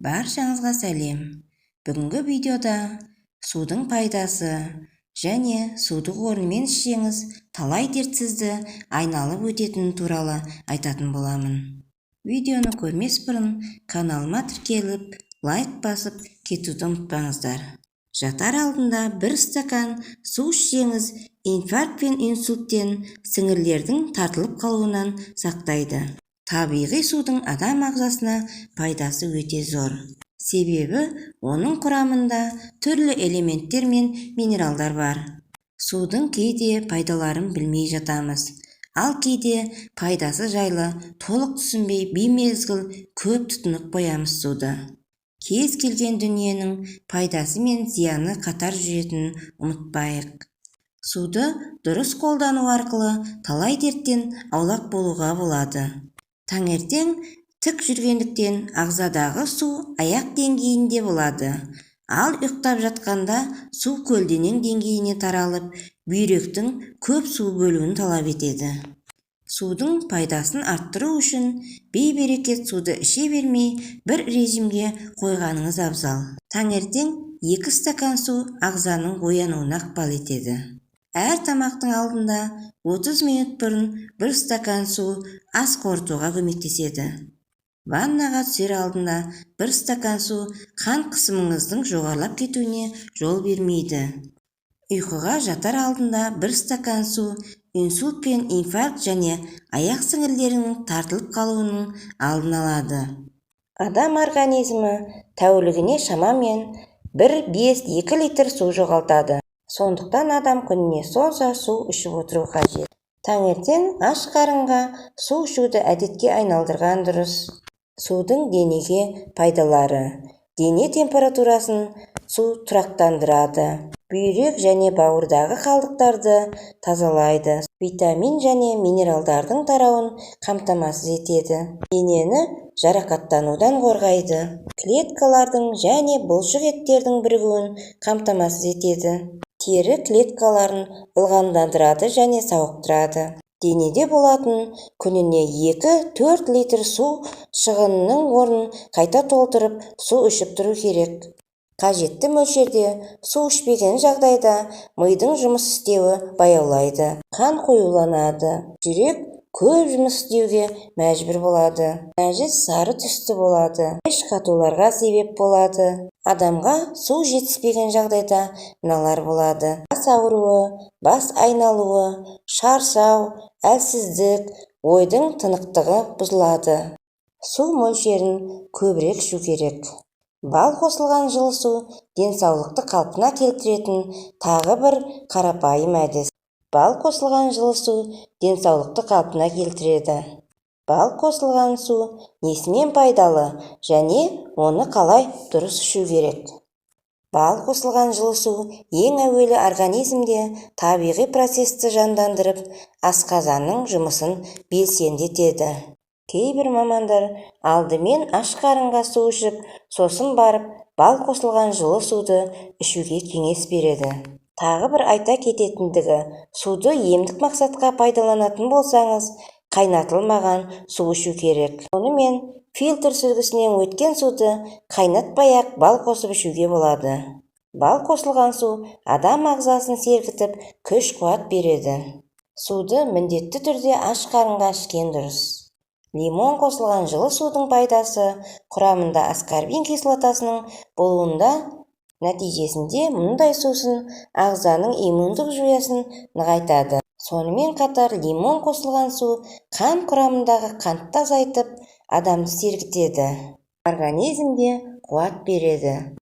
Баршаңызға сәлем! Бүгінгі видеода судың пайдасы және суды орнымен ішсеңіз, талай дерт сізді айналып өтетіні туралы айтатын боламын. Видеоны көрмес бұрын каналыма тіркеліп, лайк басып кетуді ұмытпаңыздар. Жатар алдында бір стакан су ішсеңіз, инфаркт пен инсульттен, сіңірлердің тартылып қалуынан сақтайды. Табиғи судың адам ағзасына пайдасы өте зор. Себебі оның құрамында түрлі элементтер мен минералдар бар. Судың кейде пайдаларын білмей жатамыз. Ал кейде пайдасы жайлы толық түсінбей, беймезгіл көп тұтынып қоямыз суды. Кез келген дүниенің пайдасы мен зияны қатар жүретінін ұмытпайық. Суды дұрыс қолдану арқылы талай дерттен аулақ болуға болады. Таңертең тік жүргендіктен ағзадағы су аяқ деңгейінде болады. Ал ұйықтап жатқанда су көлденең деңгейіне таралып, бүйректің көп су бөлуін талап етеді. Судың пайдасын арттыру үшін бейберекет суды іше бермей, бір режимге қойғаныңыз абзал. Таңертең 2 стакан су ағзаның оянуына ықпал етеді. Әр тамақтың алдында 30 минут бұрын бір стакан су ас қорытуға көмектеседі. Ваннаға түсер алдында бір стакан су қан қысымыңыздың жоғарылап кетуіне жол бермейді. Ұйқыға жатар алдында бір стакан су инсульт пен инфаркт және аяқ сіңірлерінің тартылып қалуының алдын алады. Адам организмі тәулігіне шамамен 1,5-2 литр су жоғалтады. Сондықтан адам күніне сонша су ішіп отыру қажет. Таңертең аш қарынға су ішуді әдетке айналдырған дұрыс. Судың денеге пайдалары. Дене температурасын су тұрақтандырады. Бүйрек және бауырдағы қалдықтарды тазалайды. Витамин және минералдардың тарауын қамтамасыз етеді. Денені жарақаттанудан қорғайды. Клеткалардың және бұлшық еттердің бірігуін қамтамасыз етеді. Тері клеткаларын ылғалдандырады және сауықтырады. Денеде болатын күніне 2-4 литр су шығынының орнын қайта толтырып, су ішіп тұру керек. Қажетті мөлшерде су ішпеген жағдайда мидың жұмыс істеуі баяулайды. Қан қоюланады. Жүрек көп жұмыс істеуге мәжбүр болады. Нәжіс сары түсті болады. Іш қатуларға себеп болады. Адамға су жетіспеген жағдайда мыналар болады: бас ауруы, бас айналуы, шаршау, әлсіздік, ойдың тынықтығы бұзылады. Су мөлшерін көбірек ішу керек. Бал қосылған жылы су денсаулықты қалпына келтіретін тағы бір қарапайым әдіс. Бал қосылған жылы су денсаулықты қалпына келтіреді. Бал қосылған су несімен пайдалы және оны қалай дұрыс ішу керек? Бал қосылған жылы су ең әуелі организмде табиғи процесті жандандырып, асқазанның жұмысын белсенді етеді. Кейбір мамандар алдымен аш қарынға су ішіп, сосын барып бал қосылған жылы суды ішуге кеңес береді. Тағы бір айта кететіндігі, суды емдік мақсатқа пайдаланатын болсаңыз, қайнатылмаған су ішу керек. Сонымен фильтр сүзгісінен өткен суды қайнатпай-ақ бал қосып ішуге болады. Бал қосылған су адам ағзасын сергітіп, күш-қуат береді. Суды міндетті түрде аш қарынға ішкен дұрыс. Лимон қосылған жылы судың пайдасы құрамында аскорбин кислотасының болуында. Нәтижесінде мұндай сусын ағзаның иммундық жүйесін нығайтады. Сонымен қатар лимон қосылған су қан құрамындағы қантты азайтып, адамды сергітеді. Организмге қуат береді.